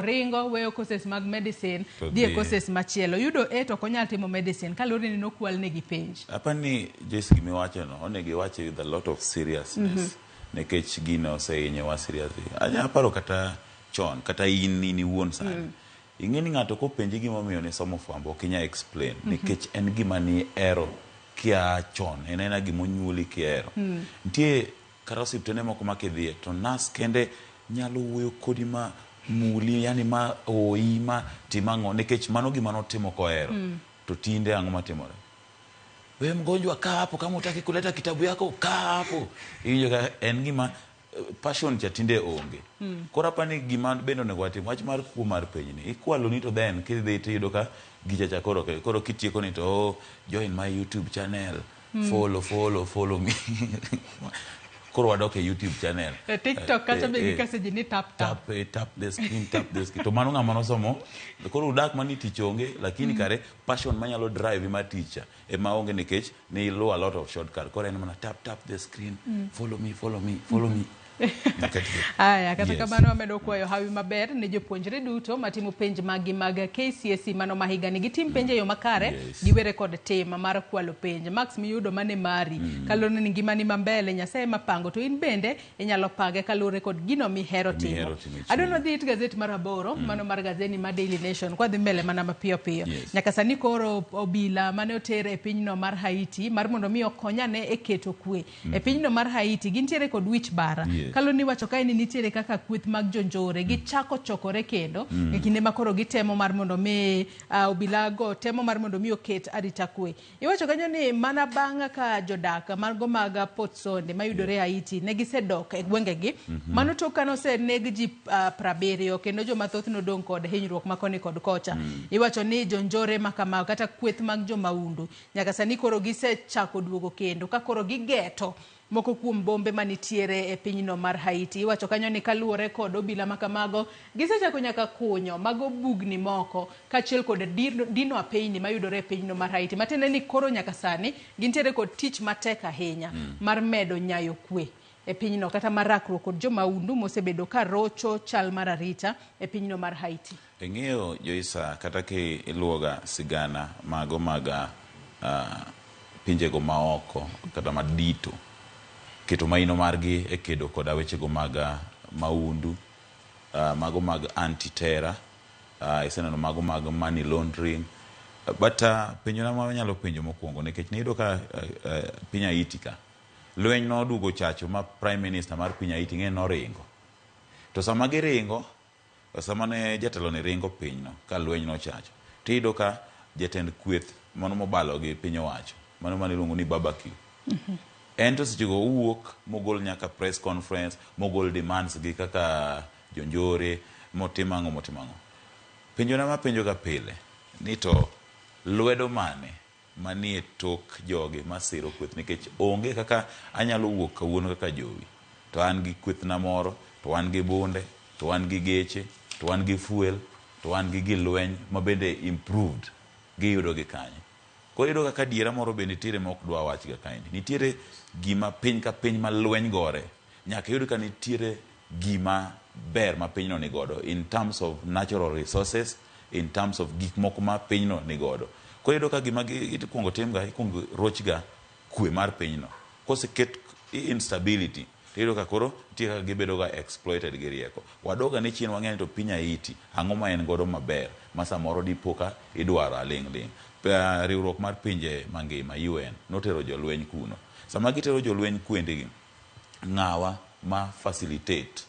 Ringo weyo courses mag medicine To dhi e dhi. courses machielo. Yudo A to ok onyal timo medicine kaluwore ni nokwal negi penj. Apani Joyce gima iwachono onego iwache with a lot of seriousness nikech gino osehinyowa seriously. Anya paro kata chon kata in in iwuon sani. Ing'e ni ng'ato kopenji gimomiyo nisomo fwambo ok inyal explain nikech en gima nihero kia chon en aena gima onyuoli kihero. Nitie Kata osiptende moko ma kidhiye to nas kende nyalo wuoyo kodi ma muli, yani ma oyi, ma tim ang'o, nikech mano gima notimo kohero. To tinde ang'o matimore? We mgonjwa kaa hapo, kama hutaki kuleta kitabu yako kaa hapo. Iwinjo ka en gima passion cha tinde onge. Koro apani gima bende onego watim, wach mar kuo mar penj ni, ikwaloni to then kidhi tiyudo ka gicha cha koro koro kitieko ni to oh, join my YouTube channel. Follow, follow, follow me. Koro wadok e YouTube channel. E TikTok kacha be Eh, eh, gikase ji ni tap tap. Tap, tap the screen, tap the screen. To mano ng'ama nosomo. Koro udak mani tich onge, lakini kare passion manyalo drive mar tich cha ema onge nikech ni iluwo a lot of shortcut. Koro en mana tap tap the screen, follow me, follow me, follow me. Aya, kata kamano wamedo kwayo hawi maber ne jopuonjre duto matimo penj maggi mag KCSE mano ma higani. Gitim penj e yo makare, giwere kod tim mar kwalo penj. Marks miyudo mane mari, kaluwore ni ngimani ma mbele Nyasaye ema pango to in bende inyalo pange kaluwore kod gino mihero timo. Mihero timo e Adwa chunyi. nwadhi it gazet mar aboro, mano mar gazeni mar Daily Nation, kwadhi mbele mana mapiyo piyo. Nyaka sani koro obila mane oter e pinyno mar Haiti mar mondo mi okonyane e keto kwe E pinyno mar Haiti gintiere kod wich bara. Kaluwore ni iwacho kae ni nitiere kaka kweth mag jonjore gichako chokore kendo e kinde ma koro gitemo mar mondo mi obila go temo mar mondo mi oket arita kwe. Iwacho kanyo ni mana bang' ka jodak mago mag Port Sonde mayudore Haiti ne gisedok e gwengegi mano tok kane oseneg ji 70 kendo joma thoth nodong' kod hinyruok ma koni kod kocha. Iwacho ni jonjore ma kamago kata kweth mag jomaundu Nyaka sani koro gisechako duogo kendo ka koro gigeto moko kuom bombe manitiere e pinyno mar Haiti. Iwacho kanyo ni kaluwore kod obila ma kamago, gisechako nyaka kunyo mago bugni moko kaachiel kod dino apeyni mayudore e pinyno mar Haiti. Matiende ni koro nyaka sani gintiere kod tich matek ahinya mar medo nyayo kwe e pinyno kata mar rakruok kod jomaundu mosebedo ka rocho chal mar arita e pinyno mar Haiti. Ing'eyo Joyce kata ki iluwoga sigana mago mag pinjego maoko kata madito keto maino margi e kedo koda wechego mag maundu, mago mag anti terror, iseneno mago mag money laundering. But penjona ma anyalo penjo mokwongo nikech niyudo ka piny Haiti ka lweny noduogo ochacho ma prime minister mar piny Haiti ing'e ni noringo. To sama giringo Sama ne jateloni ringo pinyno ka lweny nochacho, tiyudo ka jatend kweth mano mobalo gi piny owacho, mano mane iluongo ni Barbecue, en to sechego owuok mogol nyaka press conference, mogol demands gi kaka jonjore, motim ang'o motim ang'o. Penjona mapenjoga pile ni to lwedo mane manie tok jogi masiro kweth nikech onge kaka anyalo wuok kawuono kaka jowi to an gi kwethna moro to wan gi bunde to wan gi geche to wan gi fuel to wan gi gir lweny ma bende improved giyudo gi kanye? Koro iyudo kaka adiera moro be nitiere ma ok dwa wach ga kaendi. Nitiere gima piny ka piny ma lweny gore nyaka iyud ka nitiere gima ber ma pinyno nigodo in terms of natural resources, in terms of gik moko ma pinyno nigodo. Koro iyudo ka gima ikuongo timga, ikuongo rochga kwe mar pinyno. Koseket instability, tiyudo ka koro nitie kaka gibedo ga exploited gi rieko. Wadog ane chien wang'e ni to piny Haiti, ang'o ma en godo maber ma samoro dipo ka idwaro aling' ling'. Riwruok mar pinje mangima, UN, notero jolweny kuno. Sama gitero jolweny kuendegi, ng'awa ma facilitate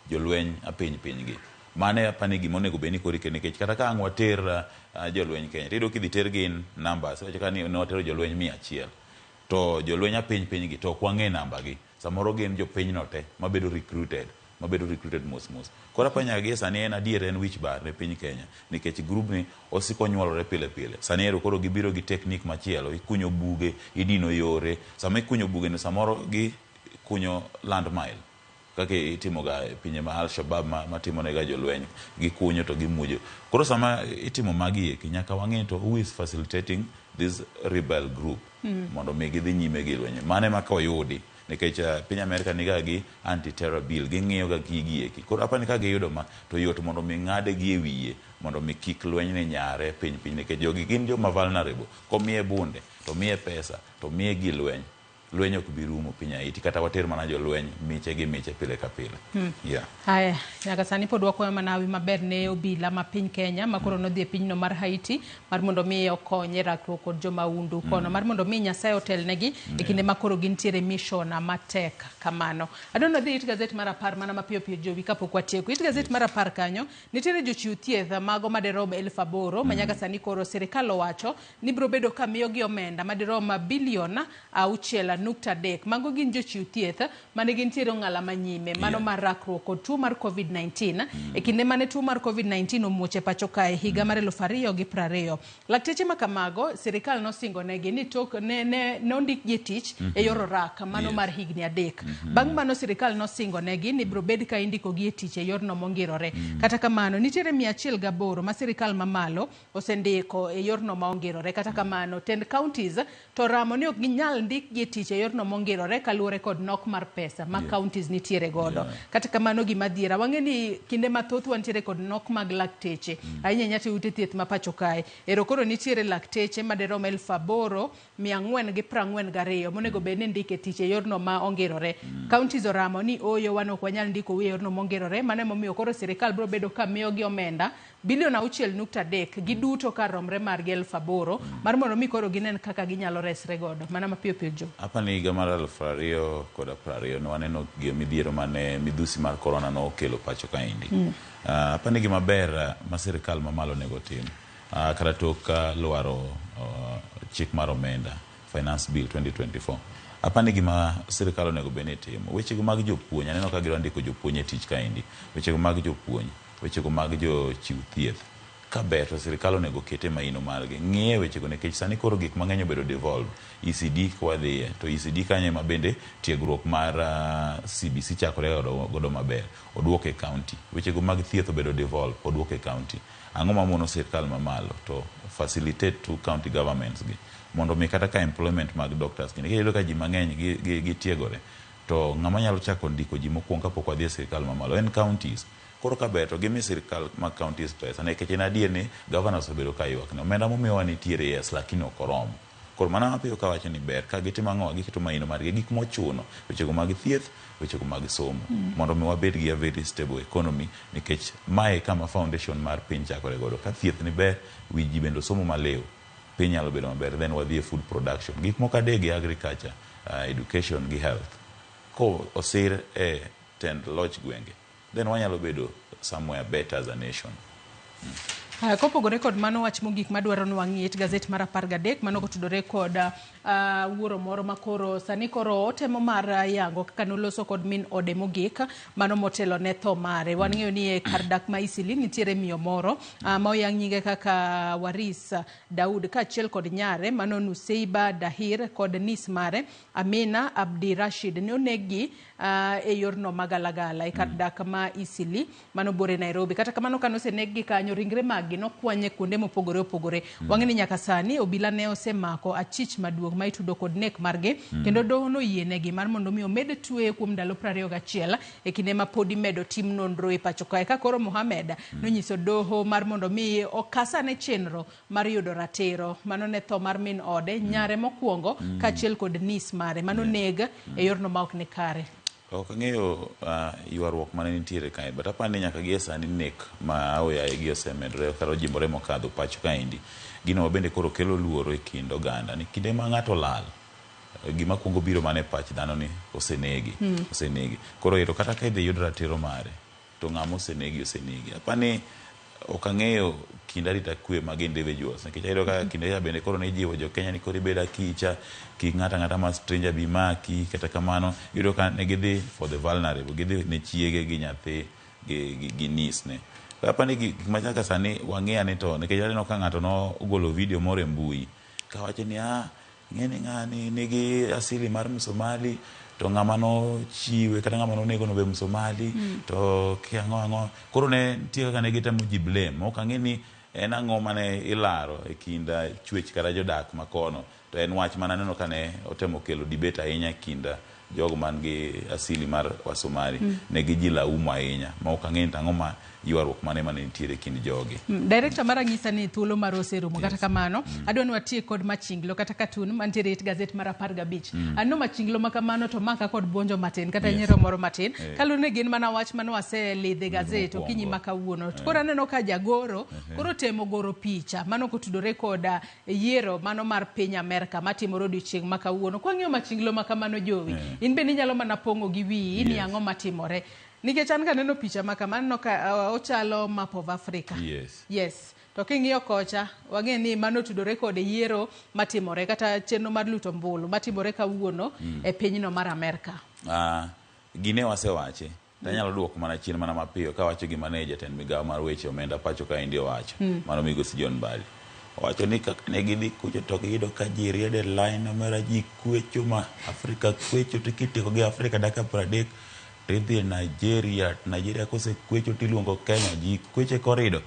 jolweny apiny piny gi. Mano e apani gima onego bed ni koro iketo nikech kata ka ang' water jolweny Kenya tiyudo kidhi ter gi in numbers iwacho ka ni ne watero jolweny 100 to jolweny apiny piny gi to ok wang'e namba gi samoro gin jopinyno te mabedo recruited mabedo recruited mos mos. Koro apani nyaka gie sani en adier en wich bar ne piny Kenya nikech grubni osiko nyuolore pile pile. Sani ero koro gibiro gi technique machielo ikunyo buge, idino yore. Sama ikunyo buge ni samoro gi kunyo land mile kaka itimoga e pinje ma Al-Shabaab ma timonega jolweny, gikunyo to gimuojo. Koro sama itimo magi eki, nyaka wang'e to who is facilitating this rebel group mondo mi gidhi nyime gi lweny. Mano ema koyudi Nikech piny Amerika niga gi anti-terror bill, ging'iyo ga gigi eki. Koro apani ka giyudo ma, to yot mondo mi ng'ade gi e wiye, mondo mi kik lweny ni nyare piny piny, nikech jogi gin joma vulnerable. Komiye bunde, to miye pesa, to miye gi lweny, lweny ok bi rumo piny Haiti, kata water mana jolweny miche gi miche pile ka pile. Yeah. Haya, nyaka sani pod wakwayo mana hawi maber ne obila ma piny Kenya ma koro nodhi e pinyno mar Haiti mar mondo mi okony e rakruok kod jomahundu kono, mar mondo mi Nyasaye otelnegi e kinde ma koro gintiere mission matek kamano. Adwa ni wadhi it gazet mar 10 mana mapiyo piyo Jowi kapok watieko. It gazet mar 10 kanyo nitiere jochiw thieth mago madirom 8,000 ma nyaka sani koro sirikal owacho ni biro bedo ka miyogi omenda madirom bilion 6.3. Mago gin jochiw thieth mane gintiere ong'ala manyime mano mar rakruok kod tuo mar COVID-19 e kinde mane tuo mar COVID-19 omuoch e pacho kae higa mar 2020. Lakteche ma kamago sirikal nosingo negi ni tok ne nondikgi e tich e yor orak mano mar higni 3. Bang' mano sirikal nosingo negi ni biro bed ka indikogi e tich e yorno mongirore. Kata kamano nitiere 108 ma sirikal mamalo osendiko e yorno ma ongirore. Kata kamano tend counties to ramo ni ok ginyal ndikgi e tich e yorno mongirore kaluwore kod nok mar pesa ma counties nitiere godo. Kata kamano gima dhiera, wang'e ni kinde mathoth wantiere kod nok mag lakteche ahinya ahinya to ute thieth ma pacho kae. Ero koro nitiere lakteche madirom 8,442 monego bed ni ndike tich e yorno ma ongirore. Counties oramo ni oyo wan ok wanyal ndiko e yorno mongirore, mano emomiyo koro sirikal biro bedo ka miyogi omenda bilion 6.3 giduto kar romre margi 8,000 mar mondo mi koro ginen kaka ginyalo resre godo. Mana mapiyo piyo Jo. Apani higa mar 2020 ne waneno midhiero mane midhusi mar corona nokelo pacho kaendi. Apani gima ber ma sirikal mamalo onego tim kata tok lwaro chik mar omenda Finance Bill 2024. Apani gima sirikal onego bed ni timo wechego mag jopuonj, aneno ka gidwa ndiko jopuonj e tich kaendi, wechego mag jopuonj, wechego mag jochiw thieth, ka ber to sirikal onego kete maino margi ng'iye wechego, nikech sani koro gik mang'eny obedo devolved. ECD kwadhiye to ECD kanyo ema bende tiegruok mar CBC chakore godo maber, oduoke e county. Wechego mag thieth obedo devolved, oduoke e county. Ang'o mamono sirikal mamalo to facilitate to county governments gi mondo mi kata ka employment mag doctors gi, nikech iyudo ka ji mang'eny gitiegore to ng'ama nyalo chako ndiko ji mokwongo kapok wadhi e sirikal mamalo en counties. Koro ka ber to gimi sirikal mag counties pesa, nikech en adier ni governors obedo ka ywak ni omenda momiyowa nitiere, yes, lakini ok oromo. Koro mana mapiyo kawacho ni ber ka gitimo ang'o, giketo maino margi gik mochuno, wechego mag thieth, wechego mag somo, mondo mi wabed gi a very stable economy, nikech mae kama foundation mar piny chakore godo. Ka thieth ni ber, wi ji bende osomo maliw, piny nyalo bedo maber. Then wadhi e food production, gik moko adek gi agriculture, education gi health, ko osir e tend loch gwenge, then wanyalo bedo somewhere better as a nation. Kopogore kod mano, wach mogik madwaro ni wang'i it gazet mar 13 mano kotudore kod wuoro moro makoro sani koro otemo mar yango kaka noloso kod min ode mogik mano motelo ne tho mare. Wan ng'eyo ni e kar dak ma Isili nitiere miyo moro ma oyang nyinge kaka Waris Daud kaachiel kod nyare mano Nuseiba Dahir kod nis mare Amina Abdi Rashid ne oneggi e yorno magalagala e kar dak ma Isili mano bore Nairobi. Kata kamano kane oseneggi kanyo, ringre maggi nokwany e kuonde mopogore opogore. Wang'e ni nyaka sani obila ne osemako achich maduong' ma itudo kod nek margi, kendo doho noyienegi mar mondo mi omed tweye kuom ndalo 21 e kinde ma pod imedo tim nonro e pacho kae. Ka koro Mohamed nonyiso doho mar mondo mi okasane chenro mar yudo ratiro mano ne tho mar min ode, nyare mokwongo kaachiel kod nis mare mano neg e yorno ma ok ni kare. Ok ang'eyo ywaruok mane nitiere kae, but apani ni nyaka gie sani nek ma aoyaye gi osemedore kata ojimbore mokadho pacho kaendi. Gino ma bende koro kelo luoro e kind oganda ni kinde ma ng'ato olal, gima kuongo biro mana e pach dhano ni osenegi, osenegi. Koro ero kata ka idhi yud ratiro mare, to ng'ama osenegi osenegi. Apani ok ang'eyo kind arita kwe mag individuals, nikech ayudo ka kinde cha bende koro nijiwo jo Kenya ni koro ibed akicha, kik ng'ato ang'ata ma stranger bi maki. Kata kamano iyudo ka ne gidhi for the vulnerable, gidhi ne chiege gi nyathi gi niece ne. Apani gik ma nyaka sani wang'iya ni to nikech aneno ka ng'ato nogolo video moro e mbui kawacho ni ing'e ni ng'ani nigi asili mar Msomali, to ng'ama nochiwe kata ng'ama nonego no be Msomali, to kia ang'o ang'o. Koro ne nitie kaka ne gitemo ji blame. Ok ang'e ni en ang'o mane ilaro e kind chwech kata jodak makono, to en wach mana neno ka ne otemo kelo debate ahinya e kind Jogo man gi asili mar Wasomali ne gijilaumu ahinya ma ok ang'e ni to ang'o ma ywaruok mane mane nitiere e kind jogi. Director mara nyisa ni thuolo mar oserumo. Kata kamano, adwa ni watiek kod machinglo kata katun mantiere e it gazet mar 15. Aneno machinglo ma kamano to maka kod buonjo matin kata nyiero moro matin. Kaluwore ni gin mana wach mane waselidho e gazet okinyi ma kawuono. Koro aneno ka jagoro koro temo goro picha mano kotudore koda yiero mano mar piny Amerka matimore odiochieng' ma kawuono. Kwang'iyo machinglo ma kamano Jowi, in bende inyalo mana pong'o gi wiyi ni ang'o matimore. Nikech an kaneno picha ma kama aneno ka ochalo map of Africa. Yes. To king'iyo kocha, wang'e ni mano otudore kod yiero matimore kata chenro mar luto ombulu matimore kawuono e pinyno mar Amerka. Gine wasewache. Tanyalo duoko mana chien mana mapiyo kawacho gima ne jatend migawo mar weche omenda pacho kaendi owacho. Mano migosi John Mbadi. Owacho ni kaka ne gidhi kucho to giyudo ka ji riedo e line omera ji kwecho ma Afrika kwecho to kitieko gi Afrika dakika 30 tidhi Nigeria, Nigeria kosekwecho tiluongo Kenya, ji kweche korido.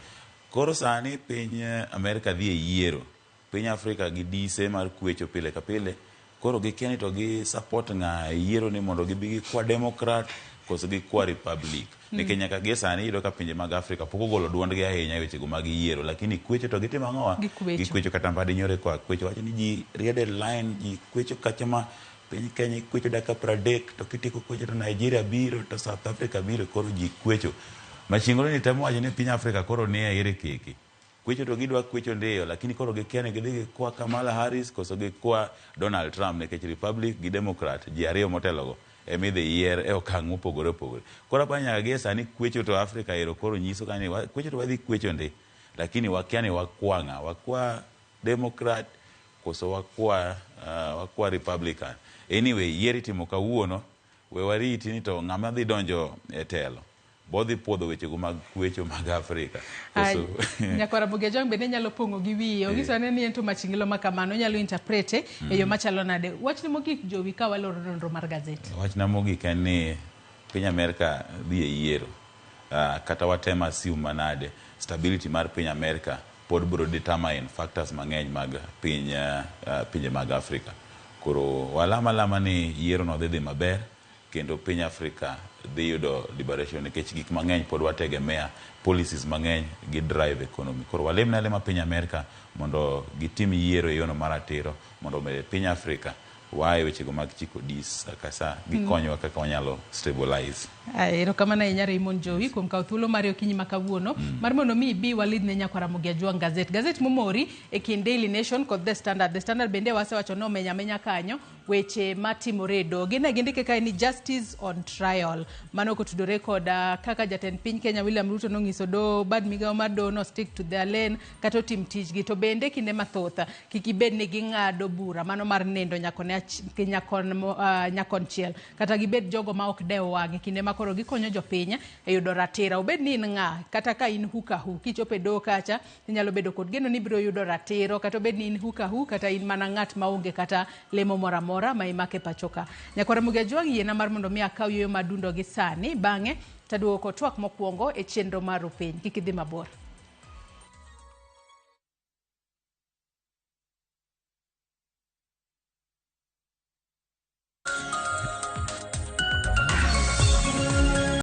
Koro sani piny Amerka dhi e yiero. Piny Afrika gi dise mar kwecho pile ka pile. Koro gikia ni to gi support ng'a e yiero ni mondo gibi gikwa Democrat koso gikwa Republic. Nikech nyaka gie sani iyudo ka pinje mag Afrika pok ogolo duondgi ahinya e wechego mag yiero. Lakini kwecho to gitimo ang'owa? Gikwecho. Gikwecho kata Mbadi nyoro koa kwecho. Wacho ni ji riedo e line, ji kwecho kacha ma piny Kenya ikwecho dakika 30 to kitieko kwecho to Nigeria biro to South Africa biro koro ji kwecho. Machingolo ni temo wacho ni piny Afrika koro nie ere keke. Kwecho to gidwa kwecho ndiyo, lakini koro gikia ni gidhi gikwa Kamala Harris koso gikwa Donald Trump nikech Republic gi Democrat ji ariyo motelogo ema idhi yier e okang' mopogore opogore. Koro aparo ni nyaka gie sani kwecho to Afrika ero koro nyiso ka ni kwecho to wadhi kwecho ndi, lakini wakia ni wakwa ng'a, wakwa Democrat koso wakwa Republican. Anyway, yiero itimo kawuono, we wariti ni to ng'ama dhi donjo e telo bodhi puodho wechego mag kwecho mag Afrika. Koso Nyakwara Ramogi Ajwang' bende nyalo pong'o gi wiye. Onyiso ane ni en to machinglo ma kamano onyalo interprete e yo machalo nade. Wachni mogik Jowi ka waloro nonro mar gazet. Wachna mogik en ni piny Amerka dhi e yiero. Kata watem assume manade, stability mar piny Amerka pod biro determine factors mang'eny mag piny pinje mag Afrika. Koro walama alama ni yiero no dhi dhi maber kendo piny Afrika dhi yudo liberation nikech gik mang'eny pod wategemea policies mang'eny gi drive economy. Koro walemne alema piny Amerka mondo gitim yiero e yono maratiro mondo omed piny Afrika waa e wechego mag chiko dis sa ka sa gikonywa kaka wanyalo stabilize. Erokamano ahinya Raymond Jowi kuom kawo thuolo mari okinyi ma kawuono mar mondo mi ibi walidhne nyakwara Ramogi Ajwang' gazet. Gazet momori e kind Daily Nation kod The Standard. The Standard bende wasewacho ni omenya amenya kanyo weche matimore e doho. Gin ne gindike kae ni justice on trial. Mano kotudore kod kaka jatend piny Kenya William Ruto nong'iso doho bad migawo mar doho no stick to their lane kata otim tijgi. To bende kinde mathoth kik ibed ni ging'ado bura mano mar nindo nyakonchiel kata gibed jogo ma ok dew wang' e kinde ma koro gikonyo jopiny e yudo ratiro. Obed ni in ng'a kata ka in hukahu kichopo e doho kacha inyalo bedo kod geno ni ibiro yudo ratiro kata obed ni in hukahu kata in mana ng'at maonge kata lemo moro amora ma imako e pacho ka. Nyakwar Ramogi Ajwang' yiena mar mondo mi akaw yueyo madundo gi sani bang'e taduogo kod twak mokwongo e chenro mar Rupiny. Kik idhi mabor.